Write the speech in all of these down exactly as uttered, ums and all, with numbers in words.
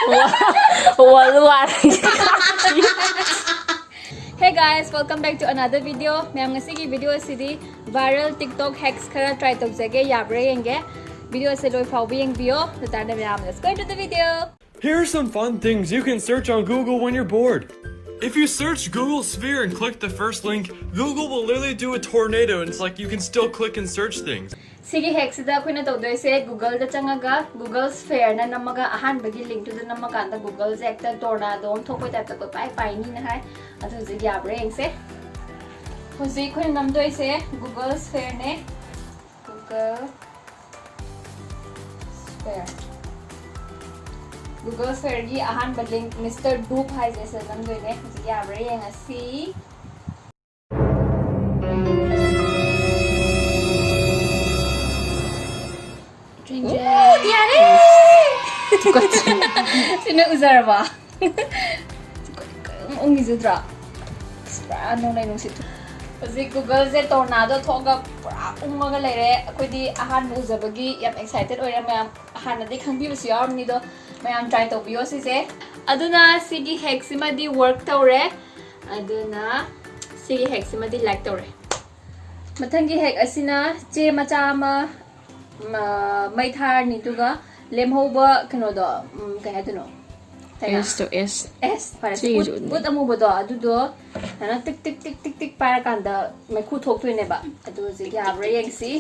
World War. Hey guys, welcome back to another video. ꯃꯌꯥꯝ, ꯉꯁꯤꯒꯤ video ꯑꯁꯤꯗꯤ viral TikTok hacks ꯈꯔ try ꯇꯧꯖꯒꯦ, ꯌꯥꯕ꯭ꯔꯥ ꯌꯦꯡꯒꯦ꯫ Video ꯑꯁꯤ ꯂꯣꯏ ꯐꯥꯎꯕ ꯌꯦꯡꯕꯤꯌꯣ꯫ ꯑꯗꯨ ꯇꯥꯔꯗꯤ ꯃꯌꯥꯝ, let's go into the video. Here are some fun things you can search on Google when you're bored. If you search Google Sphere and click the first link, Google will literally do a tornado, and it's like you can still click and search things. ꯁꯤꯒꯤ hack ꯁꯤꯗ ꯑꯩꯈꯣꯏꯅ ꯇꯧꯗꯣꯏꯁꯦ, Google ꯗ ꯆꯪꯉꯒ Google Sphere ꯅ ꯅꯝꯃꯒ, ꯑꯍꯥꯟꯕꯒꯤ link ꯇꯨꯗ ꯅꯝꯃꯀꯥꯟꯗ Google ꯁꯦ ꯍꯦꯛꯇ tornado ꯑꯃ ꯊꯣꯛꯄꯩ type ꯇ ꯀꯣꯏꯄꯥꯏ ꯄꯥꯏꯅꯤꯅ ꯍꯥꯏ꯫ ꯑꯗꯨ ꯍꯧꯖꯤꯛ ꯌꯥꯕ꯭ꯔꯥ ꯌꯦꯡꯁꯦ꯫ ꯍꯧꯖꯤꯛ ꯑꯩꯈꯣꯏꯅ ꯅꯝꯗꯣꯏꯁꯦ Google Sphere ꯅꯦ꯫ Google Sphere꯫ Google Sphere ꯒꯤ ꯑꯍꯥꯟꯕ link Mister Doop ꯍꯥꯏꯁꯦ ꯁꯤꯗ ꯅꯝꯗꯣꯏꯅꯦ꯫ ꯍꯧꯖꯤꯛ ꯌꯥꯕ꯭ꯔꯥ ꯌꯦꯡꯉꯁꯤ꯫ ꯌꯥꯔꯦ! ꯁꯤꯅ ꯎꯖꯔꯕ? ꯀꯩꯝ ꯎꯈꯤꯖꯗ꯭ꯔꯥ? ꯑꯁ, ꯄꯨꯔꯥ ꯅꯣꯡꯂꯩ ꯅꯨꯡꯁꯤꯠ ꯊꯣꯛ-, ꯍꯧꯖꯤꯛ Google ꯁꯦ tornado ꯊꯣꯛꯑꯒ ꯄꯨꯔꯥ ꯎꯪꯉꯒ ꯂꯩꯔꯦ꯫ ꯑꯩꯈꯣꯏꯗꯤ ꯑꯍꯥꯟꯕ ꯎꯖꯕꯒꯤ ꯌꯥꯝ excited ꯑꯣꯏꯔꯦ꯫ ꯃꯌꯥꯝ ꯍꯥꯟꯅꯗꯤ ꯈꯪꯕꯤꯕꯁꯨ ꯌꯥꯎꯔꯝꯅꯤ, ꯑꯗꯣ ꯃꯌꯥꯝ try ꯇꯧꯕꯤꯌꯣ ꯁꯤꯁꯦ꯫ ꯑꯗꯨꯅ ꯁꯤꯒꯤ hack ꯁꯤꯃꯗꯤ work ꯇꯧꯔꯦ꯫ ꯑꯗꯨꯅ ꯁꯤꯒꯤ hack ꯁꯤꯃꯗꯤ like ꯇꯧꯔꯦ꯫ ꯃꯊꯪꯒꯤ hack ꯑꯁꯤꯅ ꯆꯦ ꯃꯆꯥ ꯑꯃ ꯃ-, ꯃꯩ ꯊꯥꯔꯅꯤ, ꯑꯗꯨꯒ ꯂꯦꯝꯍꯧꯕ ꯀꯩꯅꯣꯗꯣ, ꯎꯝ, ꯀꯩ ꯍꯥꯏꯗꯣꯏꯅꯣ? ꯀꯩꯅꯣ? S ꯇꯣ, S꯫ S, ꯐꯔꯦ꯫ ꯁꯤꯒꯤꯁꯨ ꯎꯠ, ꯎꯠꯅꯤ꯫ ꯎꯠ ꯑꯃꯨꯕꯗꯣ, ꯑꯗꯨꯗꯣ ꯁꯨꯃꯥꯏꯅ ꯇꯤꯛ ꯇꯤꯛ ꯇꯤꯛ ꯇꯤꯛ ꯇꯤꯛ ꯄꯥꯏꯔꯀꯥꯟꯗ ꯃꯩꯈꯨ ꯊꯣꯛꯇꯣꯏꯅꯦꯕ꯫ ꯑꯗꯨ ꯍꯧꯖꯤꯛ ꯌꯥꯕ꯭ꯔꯥ ꯌꯦꯡꯁꯤ꯫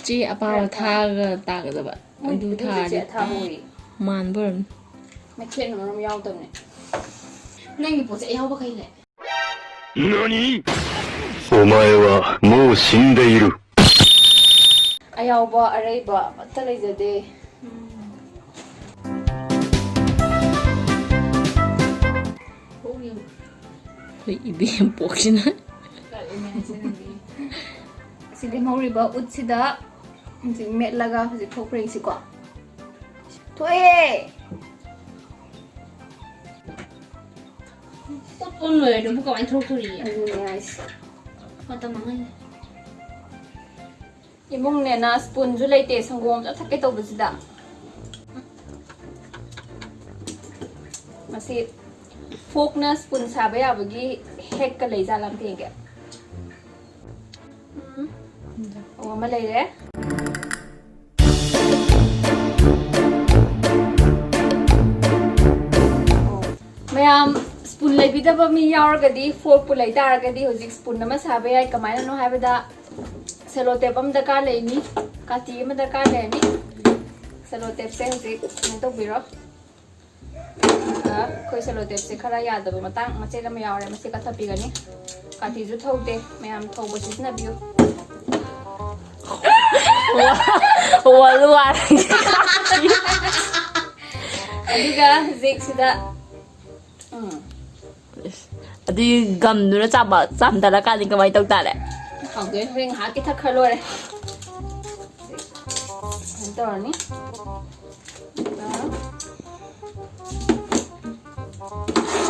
ꯆꯦ ꯑꯄꯥꯕ ꯈꯔ ꯊꯥ-, ꯊꯥꯔꯒ ꯇꯥꯒꯗꯕ꯫ ꯃꯣꯏ ꯑꯗꯨ ꯑꯗꯨꯗꯤ ꯆꯦ ꯊꯥꯔꯗꯤ ꯑꯊꯥꯕ ꯑꯣꯏꯌꯦ꯫ ꯃꯥꯟꯕ ꯑꯣꯏꯔꯝꯅꯤ꯫ ꯃꯩꯈꯦꯠꯅ ꯃꯔꯣꯝ ꯌꯥꯎꯗꯕꯅꯦ꯫ ꯅꯪꯒꯤ ꯄꯣꯠꯁꯦ ꯑꯌꯥꯎꯕ ꯀꯩ ꯂꯩ? ꯅꯅꯤ? お前はもう死んでいる。 ꯑꯌꯥꯎꯕ ꯑꯔꯩꯕ ꯑꯃꯠꯇ ꯂꯩꯖꯗꯦ꯫ ꯑꯩꯈꯣꯏ ꯏꯕꯦꯝ ꯄꯣꯛꯁꯤꯅ꯫ ꯁꯤ ꯂꯦꯝꯍꯧꯔꯤꯕ ꯎꯠꯁꯤꯗ ꯍꯧꯖꯤꯛ ꯃꯦꯠꯂꯒ ꯍꯧꯖꯤꯛ ꯊꯣꯛꯄ꯭ꯔꯥ ꯌꯦꯡꯁꯤꯀꯣ꯫ ꯊꯣꯛꯑꯦ! ꯎꯠ ꯎꯟ ꯂꯣꯏꯔꯗꯨꯕꯨ ꯀꯃꯥꯏꯅ ꯊꯣꯛꯇꯣꯔꯤ? ꯑꯗꯨꯅꯦ ꯍꯥꯏꯁꯦ꯫ ꯃꯇꯝ ꯃꯥꯡꯍꯜꯂꯦ꯫ ꯏꯃꯨꯡꯅꯦꯅ ꯁ꯭ꯄꯨꯟꯁꯨ ꯂꯩꯇꯦ, ꯁꯪꯒꯣꯝ ꯑꯝꯇ ꯊꯛꯀꯦ ꯇꯧꯕꯁꯤꯗ꯫ ꯃꯁꯤ ꯐꯣꯛꯅ ꯁ꯭ꯄꯨꯟ ꯁꯥꯕ ꯌꯥꯕꯒꯤ ꯍꯦꯛꯀ ꯂꯩꯖꯥꯠꯂ ꯑꯝꯇ ꯌꯦꯡꯒꯦ꯫ ꯎꯝ꯫ ꯑꯣ, ꯑꯃ ꯂꯩꯔꯦ꯫ ꯑꯣ꯫ ꯃꯌꯥꯝ, ꯁ꯭ꯄꯨꯟ ꯂꯩꯕꯤꯗꯕ ꯃꯤ ꯌꯥꯎꯔꯒꯗꯤ, ꯐꯣꯔꯛꯄꯨ ꯂꯩ ꯇꯥꯔꯒꯗꯤ ꯍꯧꯖꯤꯛ ꯁ꯭ꯄꯨꯟ ꯑꯃ ꯁꯥꯕ ꯌꯥꯏ꯫ ꯀꯃꯥꯏꯅꯅꯣ ꯍꯥꯏꯕꯗ, ꯁꯦꯂꯣ ꯇꯦꯞ ꯑꯃ ꯗꯔꯀꯥꯔ ꯂꯩꯅꯤ, ꯀꯥꯇꯤ ꯑꯃ ꯗꯔꯀꯥꯔ ꯂꯩꯔꯅꯤ꯫ ꯁꯦꯂꯣ ꯇꯦꯞꯁꯦ ꯍꯧꯖꯤꯛ ꯀꯩꯅꯣ ꯇꯧꯕꯤꯔꯣ꯫ ꯑꯗꯨꯒ ꯑꯩꯈꯣꯏ ꯁꯦꯂꯣ ꯇꯦꯞꯁꯦ ꯈꯔ ꯌꯥꯗꯕ ꯃꯇꯥꯡ ꯃꯆꯦꯠ ꯑꯃ ꯌꯥꯎꯔꯦ, ꯃꯁꯤ ꯀꯛꯊꯠꯄꯤꯒꯅꯤ꯫ ꯀꯥꯇꯤꯁꯨ ꯊꯧꯗꯦ, ꯃꯌꯥꯝ ꯊꯧꯕ ꯁꯤꯖꯤꯟꯅꯕꯤꯌꯨ꯫ ꯋꯥ-, ꯋꯥ-, ꯋꯥ-, ꯑꯗꯨꯒ ꯍꯧꯖꯤꯛ ꯁꯤꯗ, ꯎꯝ꯫ ꯑꯗꯨꯒꯤ ꯒꯝꯗꯨꯅ ꯆꯥꯝꯕ-, ꯆꯥꯝꯊꯔꯀꯥꯟꯗ ꯀꯃꯥꯏꯅ ꯇꯧ ꯇꯥꯔꯦ? ꯍꯥꯎꯗꯣꯏꯅꯦ, ꯍꯣꯔꯦꯟ ꯉꯥꯏꯍꯥꯛꯀꯤ ꯊꯛꯈ꯭ꯔ ꯂꯣꯏꯔꯦ꯫ ꯁꯨꯃꯥꯏꯅ ꯇꯧꯔꯅꯤ꯫ ꯑꯗꯨꯒ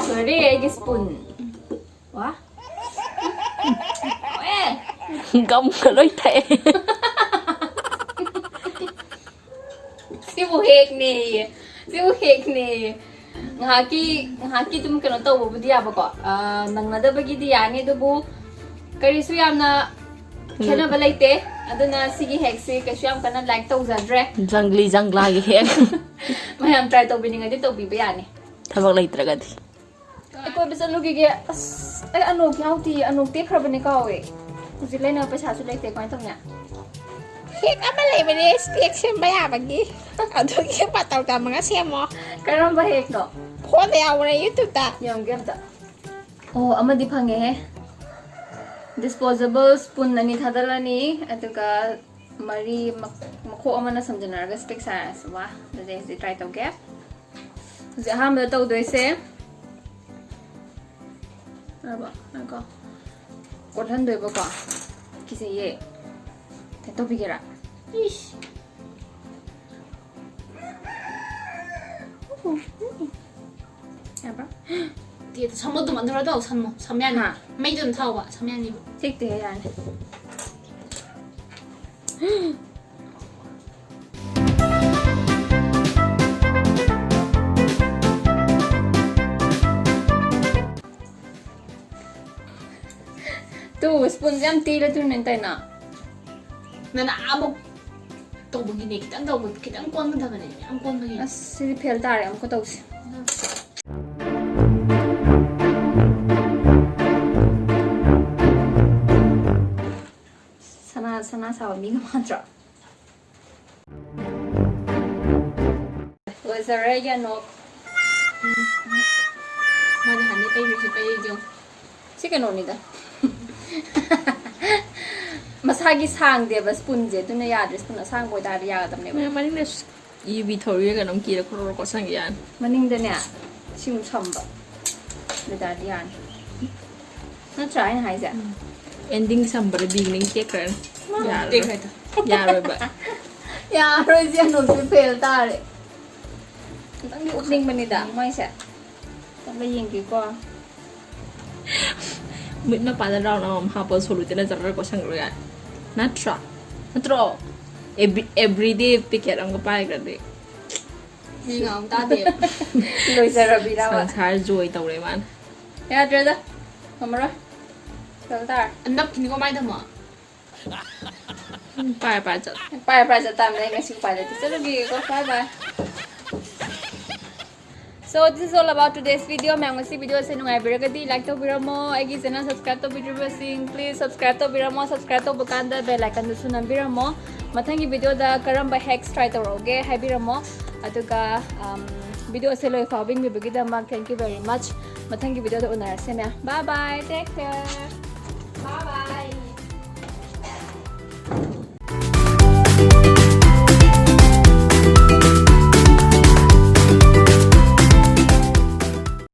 ꯂꯣꯏꯔꯦ ꯑꯩꯒꯤ ꯁ꯭ꯄꯨꯟ꯫ ꯋꯥ꯫ ꯑꯦ! ꯒꯝꯒ ꯂꯣꯏ ꯊꯛꯑꯦ꯫ ꯁꯤꯕꯨ ꯍꯦꯛꯅꯦꯌꯦ꯫ ꯁꯤꯕꯨ ꯍꯦꯛꯅꯦꯌꯦ꯫ ꯉꯥꯏꯍꯥꯛꯀꯤ, ꯉꯥꯏꯍꯥꯛꯀꯤ ꯑꯗꯨꯝ ꯀꯩꯅꯣ ꯇꯧꯕꯕꯨꯗꯤ ꯌꯥꯕꯀꯣ꯫ ꯑ, ꯅꯪꯅꯗꯕꯒꯤꯗꯤ ꯌꯥꯅꯤ, ꯑꯗꯨꯕꯨ ꯀꯔꯤꯁꯨ ꯌꯥꯝꯅ ꯎꯝ꯫ ꯈꯦꯠꯅꯕ ꯂꯩꯇꯦ꯫ ꯑꯗꯨꯅ ꯁꯤꯒꯤ ꯍꯦꯛꯁꯤ ꯀꯩꯁꯨ ꯌꯥꯝ ꯀꯟꯅ ꯂꯥꯏꯛ ꯇꯧꯖꯗ꯭ꯔꯦ꯫ ꯖꯪꯒ꯭ꯂꯤ ꯖꯪꯒ꯭ꯂꯥꯒꯤ ꯍꯦꯛ꯫ ꯃꯌꯥꯝ ꯇ꯭ꯔꯥꯏ ꯇꯧꯕꯤꯅꯤꯡꯉꯗꯤ ꯇꯧꯕꯤꯕ ꯌꯥꯅꯤ꯫ ꯊꯕꯛ ꯂꯩꯇ꯭ꯔꯒꯗꯤ꯫ ꯑꯩ ꯀꯣꯏꯕ ꯆꯠꯂꯨꯈꯤꯒꯦ꯫ ꯑꯁ, ꯑꯩ ꯑꯅꯣꯛ ꯌꯥꯎꯗꯤꯌꯦ꯫ ꯑꯅꯣꯛ ꯇꯦꯛꯈ꯭ꯔꯕꯅꯦ, ꯀꯥꯎꯋꯦ꯫ ꯍꯧꯖꯤꯛ ꯂꯩꯅꯕ ꯄꯩꯁꯥꯁꯨ ꯂꯩꯇꯦ꯫ ꯀꯃꯥꯏꯅ ꯇꯧꯅꯤ? ꯍꯦꯛ ꯑꯃ ꯂꯩꯕꯅꯦ, ꯁ꯭ꯇꯦꯛ ꯁꯦꯝꯕ ꯌꯥꯕꯒꯤ꯫ ꯑꯗꯨꯒꯤ ꯃꯇꯧ ꯇꯝꯃꯒ ꯁꯦꯝꯃꯣ꯫ ꯀꯔꯝꯕ ꯍꯦꯛꯅꯣ? ꯐꯣꯟꯗ ꯌꯥꯎꯕꯅꯦ, YouTube-ꯇ꯫ ꯌꯦꯡꯒꯦ ꯑꯝꯇ꯫ ꯑꯣ, ꯑꯃꯗꯤ ꯐꯪꯉꯦꯍꯦ꯫ Disposable spoon ꯑꯅꯤ ꯊꯥꯗꯠꯂꯅꯤ, ꯑꯗꯨꯒ ꯃꯔꯤ ꯃꯛ-, ꯃꯈꯣꯛ ꯑꯃꯅ ꯁꯝꯖꯤꯟꯅꯔꯒ ꯁ꯭ꯇꯦꯛ ꯁꯥꯔꯁꯤ꯫ ꯋꯥ, ꯑꯗꯨꯗꯤ ꯑꯩ ꯍꯧꯖꯤꯛ ꯇ꯭ꯔꯥꯏ ꯇꯧꯒꯦ꯫ ꯍꯧꯖꯤꯛ ꯑꯍꯥꯟꯕꯗ ꯇꯧꯗꯣꯏꯁꯦ, ꯉꯥꯏꯈꯣ, ꯉꯥꯏꯈꯣ꯫ ꯀꯣꯠꯍꯟꯗꯣꯏꯕꯀꯣ꯫ ꯀꯤꯖꯩꯌꯦ꯫ ꯀꯩꯅꯣ ꯇꯧꯕꯤꯒꯦꯔꯥ? ꯏꯁ꯫ ꯌꯥꯕ꯭ꯔꯥ? ꯇꯦ, ꯁꯝꯃꯣ ꯑꯗꯨꯝ, ꯑꯗꯨꯔ ꯇꯧ, ꯁꯝꯃꯣ꯫ ꯁꯝ ꯌꯥꯅꯤ꯫ ꯍꯥ? ꯃꯩꯗ ꯑꯗꯨꯝ ꯊꯥꯎꯕ, ꯁꯝ ꯌꯥꯅꯤꯕ꯫ ꯇꯦꯛꯇꯦꯍꯦ, ꯌꯥꯅꯤ꯫ ꯇꯨ, ꯁ꯭ꯄꯨꯟꯁꯦ ꯌꯥꯝ ꯇꯦꯜꯂꯦ, ꯇꯨꯅꯦ ꯇꯩꯅ꯫ ꯅꯅꯥ ꯑꯃꯨꯛ ꯇꯧꯕꯒꯤꯅꯦ, ꯈꯤꯇꯪ ꯇꯧꯕ, ꯈꯤꯇꯪ ꯀꯣꯟꯒꯗꯕꯅꯦ, ꯌꯥꯝ ꯀꯣꯟꯕꯒꯤ꯫ ꯑꯁ, ꯁꯤꯗꯤ ꯐꯦꯜ ꯇꯥꯔꯦ, ꯑꯃꯨꯛꯀ ꯇꯧꯁꯤ꯫ ꯁꯅꯥ, ꯁꯅꯥ ꯁꯥꯕ ꯃꯤꯒ ꯃꯥꯟꯗ꯭ꯔꯣ? ꯂꯣꯏꯖꯔꯦ, ꯌꯦꯅꯣꯛ꯫ ꯃꯥꯅ ꯍꯥꯟꯅ ꯄꯩꯔꯤꯁꯦ ꯄꯩꯔꯤꯁꯦ ꯌꯦꯡꯉꯨ꯫ ꯁꯤ ꯀꯩꯅꯣꯅꯤꯗ꯫ ꯃꯁꯥꯒꯤ ꯁꯥꯡꯗꯦꯕ ꯁ꯭ꯄꯨꯟꯁꯦ, ꯑꯗꯨꯅ ꯌꯥꯗ꯭ꯔꯦ꯫ ꯁ꯭ꯄꯨꯟ ꯑꯁꯥꯡꯕ ꯑꯣꯏꯇꯥꯔꯗꯤ ꯌꯥꯒꯗꯕꯅꯦꯕ꯫ ꯃꯅꯤꯡꯗ ꯌꯨꯕꯤ ꯊꯧꯔꯤꯔ ꯀꯩꯅꯣꯝ ꯀꯤꯔ ꯈꯣꯔꯣ ꯀꯣꯠꯁꯟꯒꯦ ꯌꯥꯅꯤ꯫ ꯃꯅꯤꯡꯗꯅꯦ ꯁꯤꯃꯨꯛ ꯁꯝꯕ ꯑꯗꯨ ꯑꯣꯏꯇꯥꯔꯗꯤ ꯌꯥꯅꯤ, ꯅꯠꯇ꯭ꯔꯥ ꯑꯩꯅ ꯍꯥꯏꯁꯦ? ꯑꯦꯟꯗꯤꯡ ꯁꯝꯕꯗ ꯕꯤꯒꯤꯅꯤꯡ ꯇꯦꯛꯈ꯭ꯔꯅꯤ꯫ ꯌꯥꯔꯔꯣꯏ꯫ ꯇꯦꯛꯈ꯭ꯔꯦ꯫ ꯌꯥꯔꯣꯏꯕ꯫ ꯌꯥꯔꯣꯏ, ꯁꯤ ꯑꯅꯣꯞꯁꯦ ꯐꯦꯜ ꯇꯥꯔꯦ꯫ ꯈꯤꯇꯪꯗꯤ ꯎꯞꯅꯤꯡꯕꯅꯤꯗ ꯃꯣꯏꯁꯦ꯫ ꯈꯤꯇꯪꯒ ꯌꯦꯡꯒꯦꯀꯣ꯫ ꯃꯤꯠ ꯃꯄꯥꯗ ꯔꯥꯎꯟ ꯑꯃꯃꯝ ꯍꯥꯞꯄ ꯁꯣꯂꯨꯇꯦꯅ ꯖꯔ ꯀꯣꯠꯁꯟꯈ꯭ꯔꯣ ꯌꯥꯔꯦ꯫ ꯅꯠꯇ꯭ꯔꯥ? ꯅꯠꯇ꯭ꯔꯣ? ꯑꯦꯕ꯭ꯔꯤ ꯑꯦꯕ꯭ꯔꯤꯗꯦ ꯄꯦꯀꯦꯠ ꯑꯃꯒ ꯄꯥꯏꯈ꯭ꯔꯗꯤ꯫ ꯃꯤ ꯉꯥꯎ ꯇꯥꯗꯦ꯫ ꯂꯣꯏꯖꯔꯕꯤꯔꯕ? ꯁꯪꯁꯥꯔ ꯖꯣꯏ ꯇꯧꯔꯦ ꯃꯥꯅ꯫ ꯌꯥꯗ꯭ꯔꯦꯗ, ꯉꯝꯃꯔꯣꯏ꯫ ꯐꯦꯜ ꯇꯥꯔꯦ꯫ ꯅꯞꯈꯤꯅꯤꯀꯣ ꯃꯥꯏ ꯊꯝꯃꯣ꯫ ꯎꯝ, ꯄꯥꯏ ꯄꯥꯏ ꯆꯠ꯫ ꯄꯥꯏ ꯄꯥꯏ ꯆꯠ ꯇꯥꯕꯅꯦ, ꯑꯩ ꯉꯁꯤ ꯎꯄꯥꯏ ꯂꯩꯇꯦ꯫ ꯆꯠꯂꯨꯈꯤꯒꯦꯀꯣ, bye bye꯫ So this is all about today's video. ꯃꯌꯥꯝ, ꯉꯁꯤ video ꯑꯁꯦ ꯅꯨꯡꯉꯥꯏꯕꯤꯔꯒꯗꯤ like ꯇꯧꯕꯤꯔꯝꯃꯣ, ꯑꯩꯒꯤ channel subscribe ꯇꯧꯕꯤꯗ꯭ꯔꯤꯕꯁꯤꯡ please subscribe ꯇꯧꯕꯤꯔꯝꯃꯣ, subscribe ꯇꯧꯕ ꯀꯥꯟꯗ bell icon ꯗꯨꯁꯨ ꯅꯝꯕꯤꯔꯝꯃꯣ꯫ ꯃꯊꯪꯒꯤ video ꯗ ꯀꯔꯝꯕ hacks try ꯇꯧꯔꯛꯎꯒꯦ ꯍꯥꯏꯕꯤꯔꯝꯃꯣ, ꯑꯗꯨꯒ um, video ꯑꯁꯦ ꯂꯣꯏ ꯐꯥꯎꯕ ꯌꯦꯡꯕꯤꯕꯒꯤꯗꯃꯛ thank you very much. ꯃꯊꯪꯒꯤ video ꯗ ꯎꯅꯔꯁꯦ ꯃꯌꯥꯝ, bye bye, take care꯫